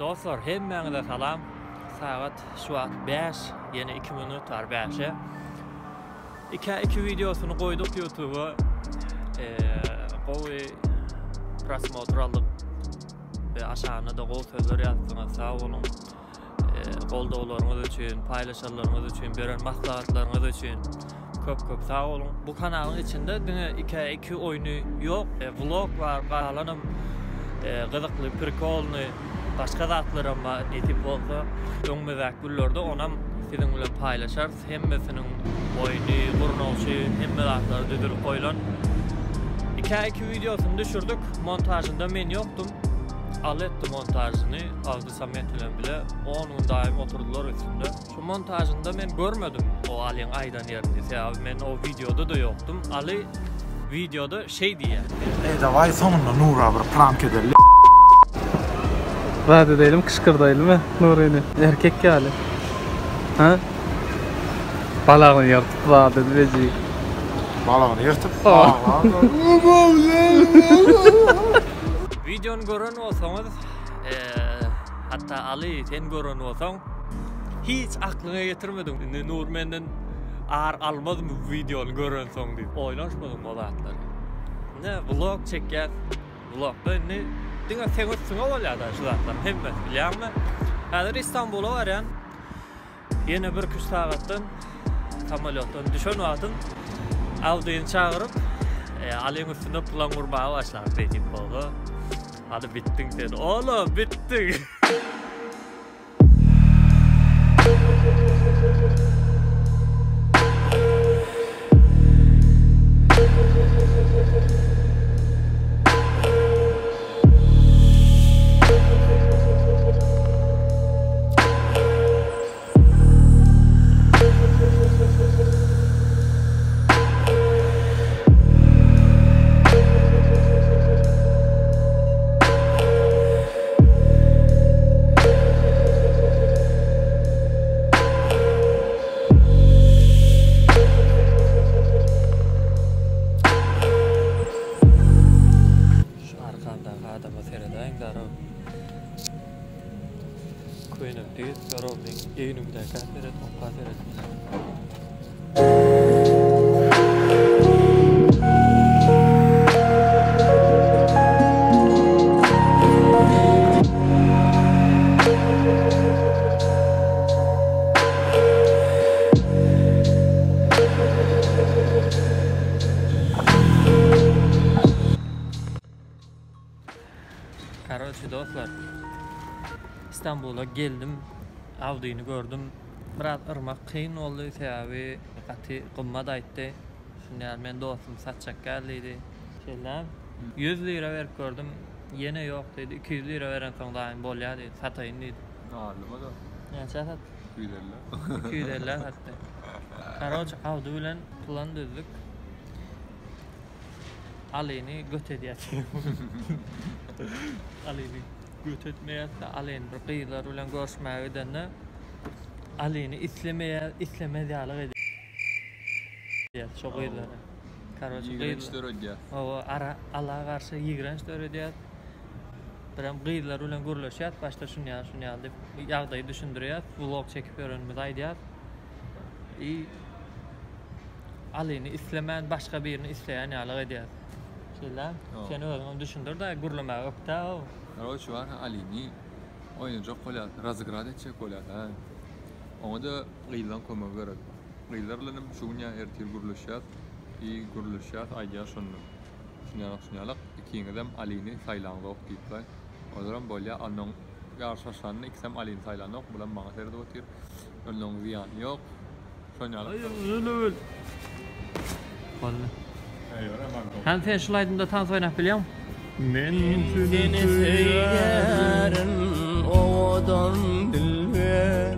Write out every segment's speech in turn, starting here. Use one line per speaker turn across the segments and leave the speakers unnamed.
Dostlar hemmäňize salam. Sagat şu wagt 5, ýene 2 minut bar 5-e. Ikä 2 wideosyny goýduk YouTube-a. Gowy prosmotr aldyk. We aşagynda-da gowy sözler ýazdyňyz. Sag boluň. Goldawlaryňyz üçin, paýlaşanlaryňyz üçin, beren maslahatlaryňyz üçin köp köp sag boluň. Bu kanalyň içinde diňe ikä 2 oýny ýok, vlog bar, galanam gyzykly, prikolny başga zatlaram bar nesip bolsa. Öňümizdäki günlerde onam siziň bilen paýlaşarys. Hemmesiniň oýny, gurnawçy, hemme zatlary düzülip goýlan. Ikä 2 wideosyny düşürdik. Montažynda men ýokdum. Aly etdi montažyny. Abdy Samet bilen bile 10 gün daýym oturdylar üstünde. Şu montažynda men görmedim o Alyň aýdan ýerini. Sebäbi men o wideoda-da ýokdum. Aly wideoda şeý diýýär.
Eý daway soňunda Nura bir prank edeli.
Zat edeýlim kyşkyrdaýlymy Nuryny erkek ýaly. Ha? Balagyny ýyrtyp zat edip eji.
Balagyny ýyrtyp
Wideony gören bolsaňyz, hatda Aly sen gören bolsaň, hiç aklyňa getirmediň. Indi Nur menden ar almazmy bu wideony görensoň diýip oýlanşmadyňmy o zatlary. Indi vlog çekýäs. Vlogda indi diňe seň üstüňe bolýar-da şu zatlaryň hemmesi bilýäňmi? Häzir Istanbula barýan. Ýene birküç sagatdan samolýotdan düşen wagtym Awdyny çagyryp, Alyň üstünde plan gurmaga başlap nesip bolsa. Hadi bitdiň sen. Oğlum bitdiň. Şu arkamdaky adama seredäýiň darag. Köýnek diýip, darag meň egnimdäkä seret, oňka seretme. Karoçi dostlar Istanbula geldim Audini gördüm biraz yrmak kyn boldy sebäbi gaty gymmat aýtdy şunda ýaly men dostum satjak däl diýdi şeýle 100 lira berip gördüm ýene ýok diýdi 200 lira berensoň daýym bolýar diýdi sataýyn diýdi
Aldyma da.
Näçä satdy?
250.
250 satdy. Karoç Audi bilen plan düzdük. Alyny göt edýär. Alyny göt etmeýär-de, Alyny bir gyzlar bilen görüşmäge gidende Alyny islemeýär, islemez ýaly edýär şo gyzlary. Karoç
Ýigrenç döredýär.
Hawa, ara Ala garşy ýigrenç döredýär. Birem gyzlar bilen gürleşýär, başda şuny ýaly, şuny ýaly diýip ýagdaýy düşündirýär, vlog çekip ýörenimizi aýdýar. I Alyny islemän başga birini isleýän ýaly edýär. Şeýle. Sen özüňem düşündir-de, gürlemäge ökde-ow.
Karoçi bar Alyny oýnajak bolýar, razygrat etjek bolýar hä. Oňa-da gyzlaň kömegi gerek. Gyzlar bilenem şu gün ýa ertir gürleşýäs. I gürleşýäs, aýdýar şonda. Şunýalak şunýalak ikiňizem Alyny saýlaňzok diýipler. Olaram bolýar, onnoň ýaryş başlanda ikisem Alyny saýlanok, bulam maňa seredip otyr. Onnoň zyýany ýok.
Boldy. Hany sen şul aýdymda tans oýnap bilýäňmi?
Men seni söýýärin owadan dilber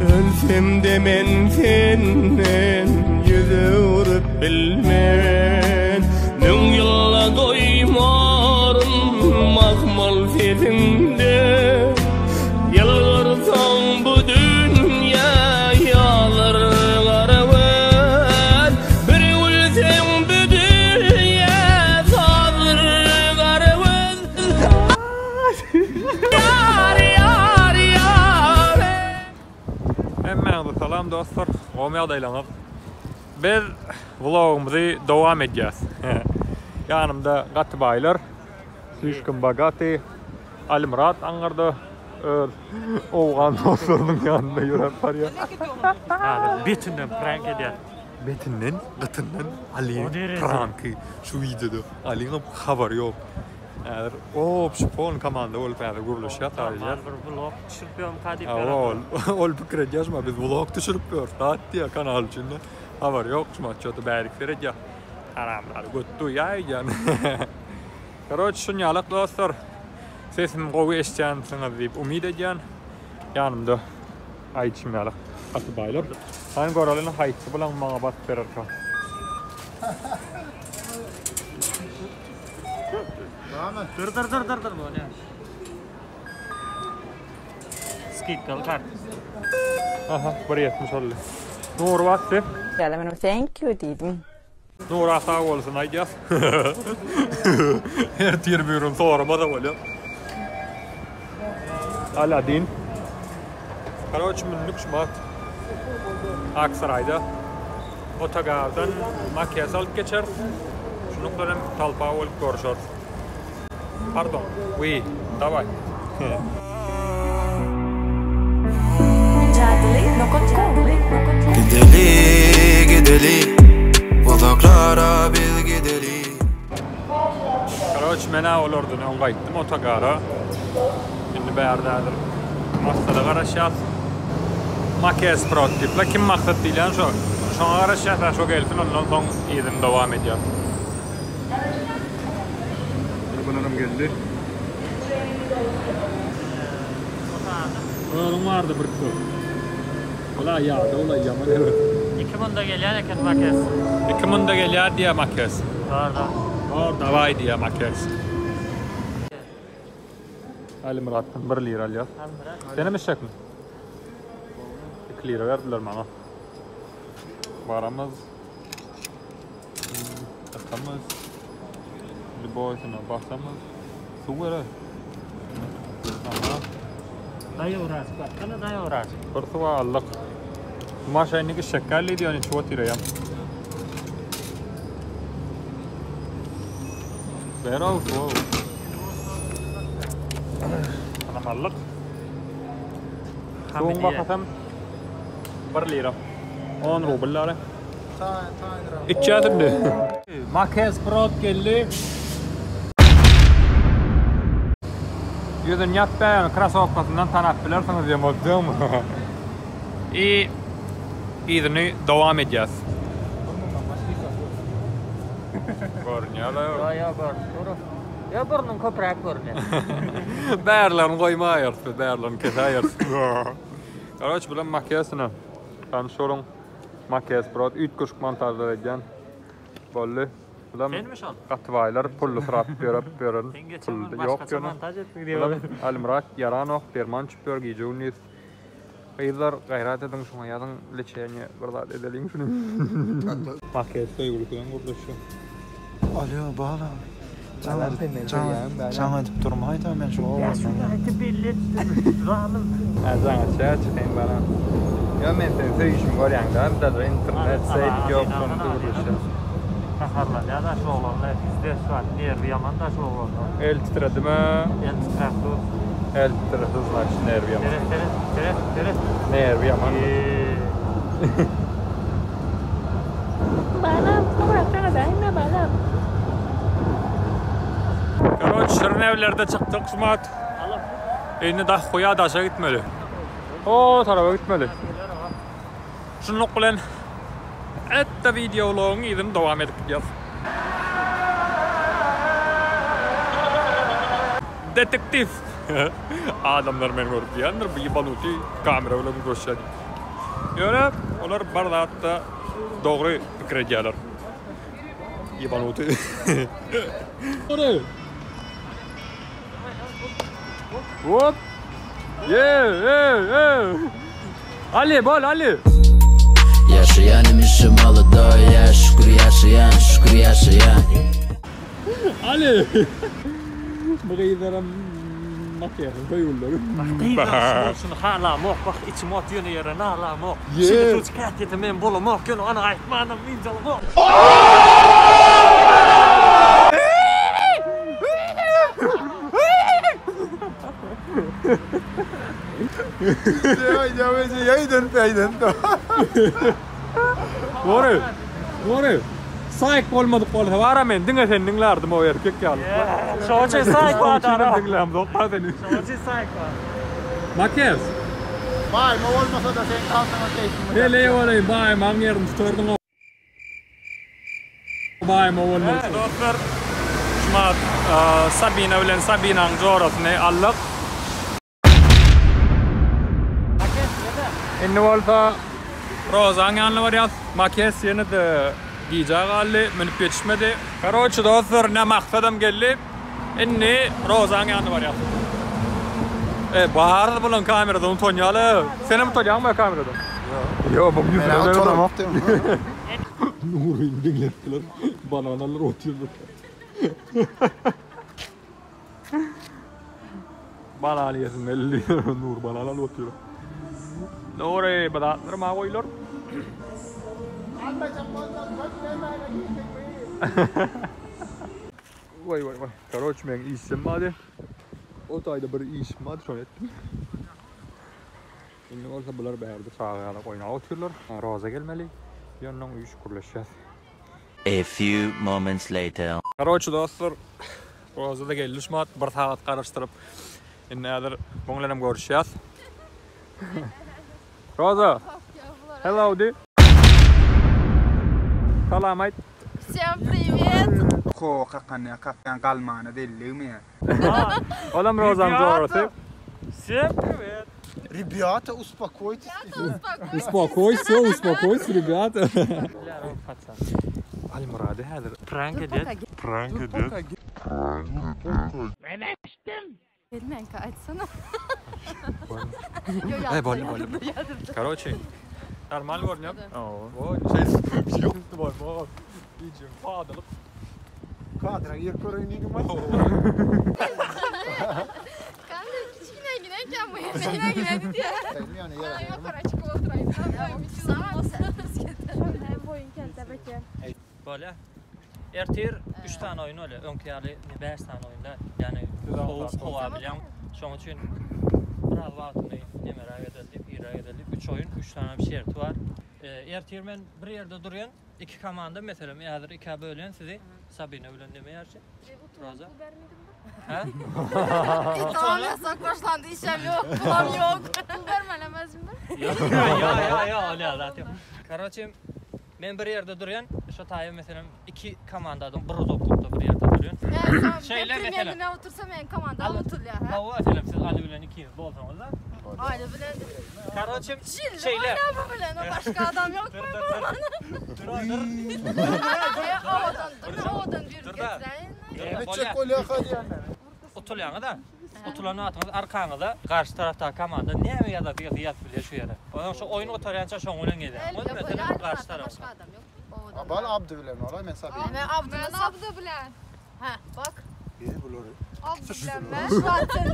Ölsemde men senden ýüz öwrüp bilmen Müň ýylda doýmaryn mahmal sesiňde Ýylgyrsaň bu dünýä ýalar garagöz Bir gülseň bu dünýä sazdyr garagöz.
Salam dostlar, gowmy ýagdaýlaryňyz? Biz vlogymyzy dowam edýäs. Ýanymda gaty baýlar, Slişkom bogaty, Alimyrat aňňarda öz owgan dostlarynyň ýanynda ýöräp barýar.
Häzir betinden prank edýär.
Betinden, gytyndan Alyň pranky şu wideoda. Alyňam habary ýok. Häzir obşi polny komanda bolup häzir gürleşýär,
taýýar. Bir vlog düşürip ýörmüka diýip
ýören. Ol, ol pikir edýär şuma biz vlog düşürip ýörüs, zat diýýär kanal üçin. Habary ýok şuma ço-da bärik seredýär. Haramzada göt duýýar öýdýän. Karoç şunýalak dostlar. Sesimi gowy eşidýänsiňiz diýip umyt edýän. Ýanymda aýdyşym ýaly gaty baýlar. Hany göreliň haýsy bulaň maňa basyp bererka.
Dur dur dur dur dur bolýar. Skidkaly kart.
Aha, 1.70 boldy. Nury basdy.
Ýa-da men thank you diýdim.
Nura sag bolsun aýdýas. Ertir bürün soramasa bolýar. Aladin. Karoç mündük şumat. Aksarayda. Otogardan makyas alyp geçeris. Şunluk bilen talpa bolup görüşeris. Pardon. We. Daway.
Jadyly nokat kom.
Gideli gideli uzaklara biz gideli.
Karoç menä olardan öň gaýtdym otogara. Indi bärde häzir maksada garaşýas. Makes prot diýip, la kim maksat diýilýän şo. Şoňa garaşýas, ha şo gelsin ondan soň yzyny dowam edýäs. Bularym geldi. Özüň bardy bir kök. Ola ýada ola ýaman erbet.
Iki munda gelýän eken Makes.
Iki munda gelýär diýýär Makes.
Bar da.
Bor dawaý diýýär Makes. Alimyratdan bir lira alýas. Senem içjekmi? Iki lira berdiler maňa. Baramyz. Atamyz. Lüboýsyna basamyz. Suw gerek. Aha.
Daýy uras, baksana daýy uras.
Bir suw aldyk. Maşa indi gitjek geldi diýýän içip otyraýam. Ber al suw. Anam aldyk. Suwuň bahasam 1 lira. 10 rubl lira. Içýäs indi. Makes brot geldi. Ýüzüni ýapýar ýöne krasowkasyndan tanap bilersiňiz diýen bolupdyr. I yzyny dowam edýäs. Görünýär-le.
Ýo ýo görünip dur. Ýo burnuň köpräk görünýär.
Bärlerini goýmaýarys biz, bärlerini kesäýeris. Karoç bulam Makesyna. Tanyş boluň. Makes brot üýtgeşik montažlar edýän. Boldy. Bulam
Senmi şol?
Gaty baýlar pully syrap ýörep ýören.
Sen geçen
Pully
gün
ýok
başgaça
ýöne.
montaž etdik diýip
Bulam Alimyrat ýaranok derman içip ýör gije gündiz. Gyzlar gaýrat ediň şuňa ýazyň leçeniýe bir zat edeliň şuny. Makes söýgülisi bilen gürleşýär.
Alýo balam. Jaň edip durmaýda men şu owadan.
Gaýta belli etdim. Zalym.
Hä jaň açýar çykyň balam. Ýa men seni söýüşimi görýäň däl daže internet seýt ýok şony gürleşýäs.
Gaharlanýar da şu oglanlar pizdes şu wagt nerwi ýaman da şu oglanlar.
El titredimi?
El titräp dur.
El titrese znaçit nerwi ýaman.
Seret seret seret seret.
Nerwi ýaman.
Balam, soňrakdan balam.
Karoç şirin evlerde çykdyk şumat. Indi dahuýa daşa gitmeli. O taraba gitmeli. Şunluk bilen etde videologyň yzyny dowam edip gidýäs. Detektiv. Adamlar meni görüp diýendir bu ýebanuty kamera bilen gürleşýär diýip. Ýöne olar bar zatda dogry pikir edýärler. Ýebanuty. Hop. Ye, ye, ye. Ali bol Ali.
Ýaşaýan imişim alyda ýa şükür ýaşaýan şükür ýaşaýan.
Ali. Bu gyzlaram. Makeýasyň söýgülileri.
Gyzlar bolşuny halamok, wah içim ot ýöne ýere nalamok. Şeýle suwçy häsiýete men bolamok, ýöne ony aýtmanam ynjalamok.
Nury, Nury, saýk bolmadyk bolsa bara men diňe seni diňlärdim o erkek ýaly.
Şoň üçin saýk bar
dara. Diňlämzok ba seni.
Şoň üçin saýk bar.
Makes.
Baýma bolmasa-da seň kaltaňa keýpim.
Heleý bolaýyn baýmaň ýerini tutardyň o. Baýma bolmak üçin. Dostlar, şumat Sabina bilen Sabinaň jorasyny aldyk. Indi bolsa Rozaň ýanyna barýas. Makes ýene-de gijä galdy, münüp ýetişmedi. Karoçe dostlar, ine maksadam geldi. Indi Rozaň ýanyna barýas. E, bary bulaň kameradan utanýarlar. Senem utanýaňmy kameradan? Ýok. Ýok, bu ýüzüne
Men utanamok diýdim.
Nuryny diňletdiler. Banan alyp otyrlar. Banan ýesin geldi. Nur banan alyp otyr. Nury, bu zatlar maňa goýular.
Almajak bolsaň köp bermäge girdik.
Waý waý waý. Karoç meň işim bardy. O taýda bir işim bardy, şony etdim. Indi bolsa bular bärde çaga ýaly oýnap otyrlar. Roza gelmeli. Ýöne üýşüp gürleşýäs.
A few moments later.
Karoçe dostlar, Roza-da geldi şu wagt, bir sagat garaşdyryp. Indi häzir muň bilenem görüşýäs. Roza! Hello di. Salam aýt.
Всем priwet.
Ko kakany kakýan galmana delligmi ýa.
Olam Rozaň jorasy.
Всем priwet.
Rebýata uspokoýtes.
Uspokoýs, uspokoýs rebýata. Almyrady häzir
prank edýär.
Prank edýär.
Bilmänkä aýtsana.
Ey boldy boldy. Karoçi. Normal görünýär. Oý, şeýdip ýokdy bor. Bor. Wideoň padylyp.
Kadra girip göreýin diýdim.
Kanka kiçginegine eken bu ýene diýýär. Ýokary çykyp oturaýyn. Boýuň kelte beke.
Bolýa. Ertir 3 sany oýun bolýar. Öňki ýaly 5 sany oýun däl. Ýani sowuk howa bilýäň. Şonuň üçin biraz wagtyny nemeräk edeli diýip, irräk edeli diýip 3 oýun, 3 sany şerti bar. Ertir men bir ýerde durýan, iki komanda meselem, häzir ikä bölýän sizi Sabina bilen neme ýarşy? Roza. Hä?
Tamam yasak başlandy işem ýok, pulam ýok. Pul bermelemezmi?
Ýok, ýok, ýok, ol ýaly zat ýok. Karoçe, Men bir ýerde durýan, şo taýy meselem iki komandadan bir uzaklykda bir ýerde durýan.
Şeýle meselem. Men otursa men komanda otulýar, ha?
Hawa, meselem siz Ali bilen ikiňiz bolsaňyz-da.
Ali bilen.
Karoçe, şeýle.
Bu bilen başga adam ýok mu?
Dur, dur.
Owadan, dur, owadan bir getiräýin.
Etjek bolýar diýýän.
Utulýaňyz-a. Utulan wagtyňyz arkaňyza garşy tarapdaky komanda näme ýazasy gelse ýazyp bilýär şu ýere. Onsoň şu oýun gutarýança şoň bilen gezýär.
Ol
meselem garşy tarapda.
Bal Abdy bilen ola men Sabina.
Men Abdy men Abdy bilen. Hä, bak.
E bulary.
Abdy bilen men. Şu an sen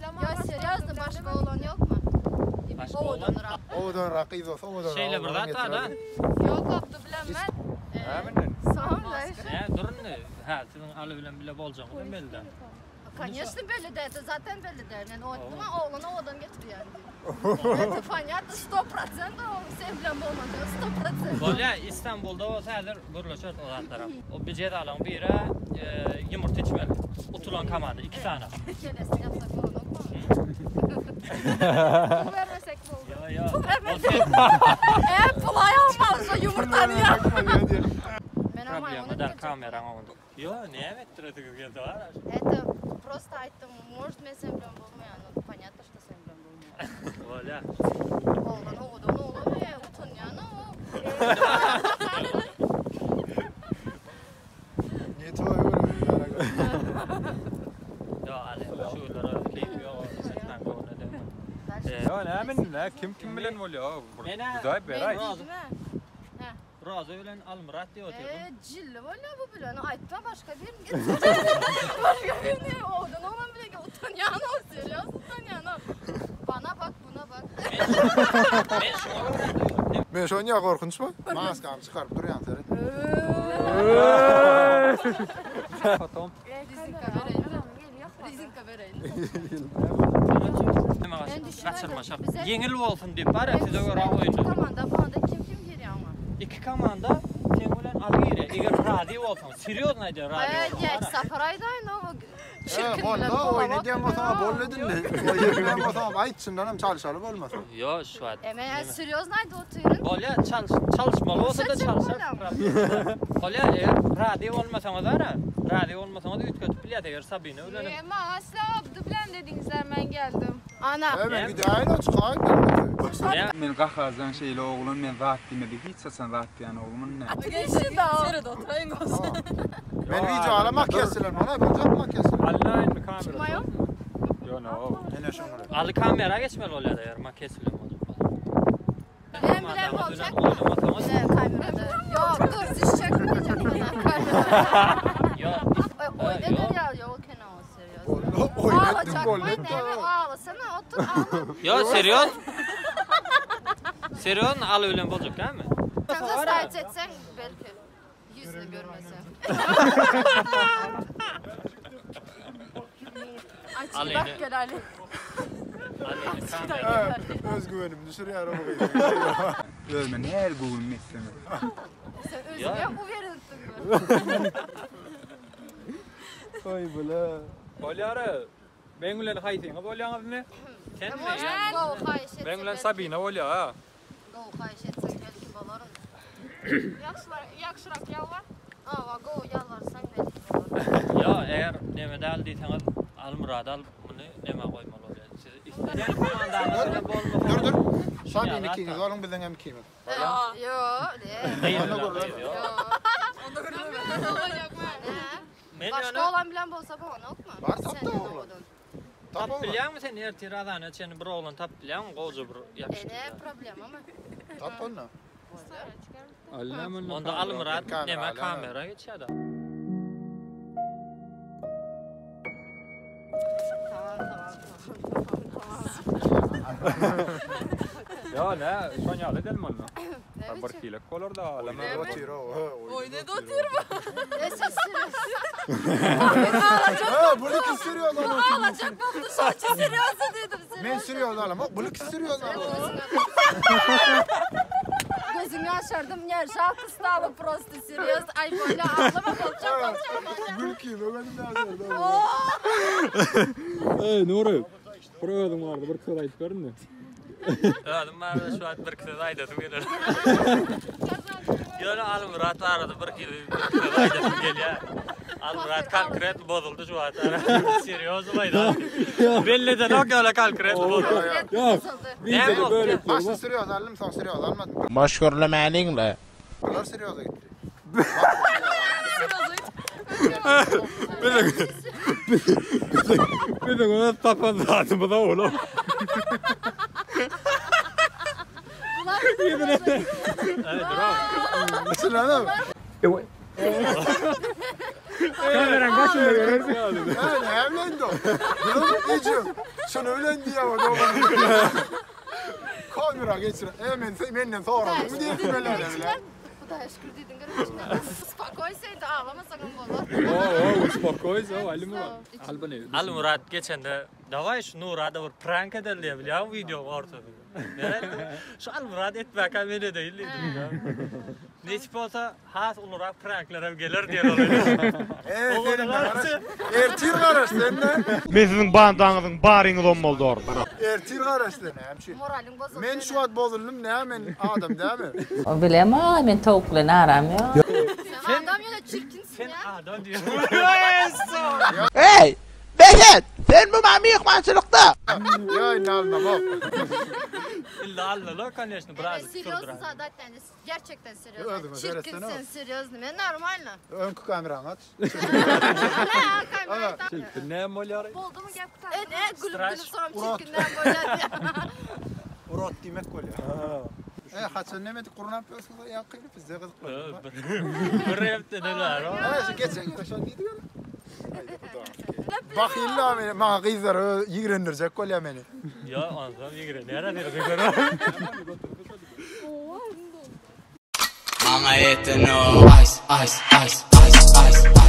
Ya serýozno başga oglan ýokmy?
Başga oglan.
Owadanrak gyz bolsa owadanrak.
Şeýle bir zat bar-da.
Ýok Abdy bilen men.
Näme indi?
Nä dur indi. Hä, siziň Aly bilen bile boljagyňyzam belli däl.
Koneçno belli däl, это zaten belli däl. Men oýtdym, oglany owadan getirýän diýip. Это понятно, 100% o sen bilen bolmajagy 100%.
Bolýa, Istanbulda bolsa häzir gürleşeris o zatlaram. O bir jezalaryň biri ýumurta içmeli. Utulan komanda iki sany.
Kelesini ýapsak bolanokmy? Pul bermesek boldy.
Ýo, ýo.
Pul bermesek. E, pul aýalmaly şo ýumurtany ýa.
Problema däl kameraň öňünde. Ýo, näme etdiresiňiz gelse bar.
Это просто aýtdym, может men sen bilen bolmaýan, ну понятно, что sen bilen bolmaýan.
Bolýa.
Oglan owadan oglan e, utanýan o.
Ne toý görüp.
Ýo, Ali, şu günlere keýpi ýok, setmäň göwnüne degme.
Ýo, näme indi, nä kim kim bilen bolýa? Hudaý beraý.
Roza bilen Almyrat diýip otyrdyň.
Eee jilli bolýa bu bilen aýtma başga birini getir. Başga birini owadan oglan bilen utanýan.
Men şuňa görä
Men şonýa gorkunçmy? Maskamy çykaryp durýan seret.
Potom.
Rezinka bereýin. Rezinka bereýin.
Gaçyrmaşak. Ýeňil bolsun diýip bar size görä oýun.
Komanda bolanda kim kim girýär oňa?
Iki komanda seň bilen Aly girýär. Eger razy bolsaň, serýozno aýdýan razy bolsaň.
Aý, sapar aýdaýyn o çirkin
bilen. Boldy, oýun edýän bolsaň boldy edildi. Oýun edýän bolsaň aýt, çyndan hem çalşaly bolmasa.
Ýok, şu wagt.
E, men serýozno aýdyp otyryn.
Bolýar, çalş, çalyşmaly bolsa-da çalşarys. Bolýar, eger razy bolmasaňyz ara, razy bolmasaňyz üýtgedip bilýäs, eger Sabina bilen.
E, maňa asla Abdy bilen dediňizler, men geldim.
Ana.
E, men gidäýin, çykaýyn.
Men gaharjaň şeýle oglan men zat diýmedi hiç haçan zat diýen oglan ne.
Şerede oturayyn olsun.
Men video alamak kesilen ona boljak mak kesilen.
Alna indi kamera.
Çykmaýar.
Ýok, no.
Ene şoňa.
Aly kamera geçmeli bolýar eger mak kesilen boljak bolsa.
Ben bilen boljak mı? Ne kamerada? Yok dur siz çekmeyecek bana kamerada.
Ýok.
Oy eder ya yok kena o seriöz.
Oýun etdim
Ağlayacak
gol
mı?
etdim.
Ne ağlasana otur ağla.
Ýok, serýoz. Serýoz Aly bilen boljak dälmi?
Sen zastavit etsen belki yüzünü görmesen.
Ali
Bak gel Ali.
Alyny kamera.
Özgüwenim düşürýär o
Özüme näl göwün mesleme.
Sen özüne uverildin.
Oý bula.
Bolýar. Men bilen haýsyňy bolýaňyzmy?
Sen mi?
Go haýyş etsen.
Men bilen Sabina bolýar, ha.
Go haýyş etsen belki bolaryn.
Ýagşyrak ýalbar.
Aa go ýalbarsaň belki bolaryn.
Ýok, eger neme däl diýseňiz, Almurady alyp muny neme goýmaly bolýar. Siz isleýän komandaňyz bilen bolmasa.
Dur dur. Sabina ikiniz onuň biziň hem ikimiz.
Yo, ne?
Men
Başka
ýöne
olan bilen bolsa bu onu okma.
Bar tap da oglan.
tap bilýäňmi sen ertir azana çenli bir oglan tap bilýäňmi? Gowja bir ýapyşdyr.
Ne problema mı?
Tap onu.
Alna muny.
Onda Almurad
Kamera,
neme
alna.
kamera geçýär da.
Tamam tamam tamam tamam.
Ýa ne, şonýaly edelim onu.
Ne
Bir
biçim?
hilek bolar da alama.
Otyr o.
Oyna da otur mu? Ne sesiniz?
Ha, bunu kim sürüyor lan?
Ağlayacak oldu şu an seriyorsun dedim.
Men sürüyor lan ama bunu kim sürüyor lan?
Gözümü açardım ya жалко стало просто серьезно. Ay böyle ağlama bolacak bolacak.
Gülki, benim lazım.
Ey Nuri. Bir özüň bardy, bir söz aýdyp berin.
Özüm barada şu an bir söz aýdasym geler. Ýöne Almurad barada bir söz aýdasym gelýär. Almurad konkret bozuldy şu an. Serýoz aýdam. Belli de nok ýöne konkret bozuldy.
Ýok.
Näme boldy?
Başta sürüyor aldım, son sürüyor almadım.
Boş gürlemäliň-le.
Bular sürüyor da gitti.
Biziň öz tapan zatymyz oğlum.
Evet, bravo.
Sürüyor
Kameran kaçında görersin.
Ha, ne evlendi o? Bunu geçiyor. Şunu evlendi ya o da. Kamera geçir. E men menden soradım mı diye böyle öyle.
Hudaýa şükür diýdin görüşme. Spokojsaydı ağlama sakın bolar.
Oo, uspokojsa, Almurad. Albany.
Almurad geçende daway şu Nurada bir prank edeli diýip bilýän video ortada. Şu Almurad etmäkä men edeýin diýdim. Neçip bolsa has ulurak pranklar hem geler diýen olaylar.
E senin garaş. Ertir garaş sen de.
Men siziň bandaňyzyň baryňyz olmaly dogry.
Ertir garaş sen. Näme
Moralim bozuldu.
Men şu an bozuldum ne men adam değil mi?
O bilem men towuk bilen aram ýok.
Sen adam ýöne çirkinsin
Sen
ya.
adam diýen.
Hey! Behet! Sen bu maňa myhmançylykda.
Ya inanma bak.
İlla alnalar, конечно,
Evet,
birazcık
seriozsun
sürdürer.
zaten. Gerçekten
Özüme
seriozsun.
söylesene
Çirkinsin, seriozsun. Men normalno.
Önkü kameranı aç.
Ne kamerayı
Ne bolýar?
Boldu mu gel kutar. Evet, evet, gülüp
Straş.
gülüp soram
Urat.
çirkinden böyle.
Urot demek bolýar. E haçan nemedik gurnap ýörsiňiz ýa kylyp bizde gyzyklar.
Bir hepde neler o?
Ha şu geçen gün şon diýdi. Bahyl-la meni, maňa gyzlar öz ýigrendirjek bolýar meni.
Ýok, onsoň ýigrenýär-ä seni gyzlar.
Maňa ýetenok. Ice, ice, ice, ice, ice.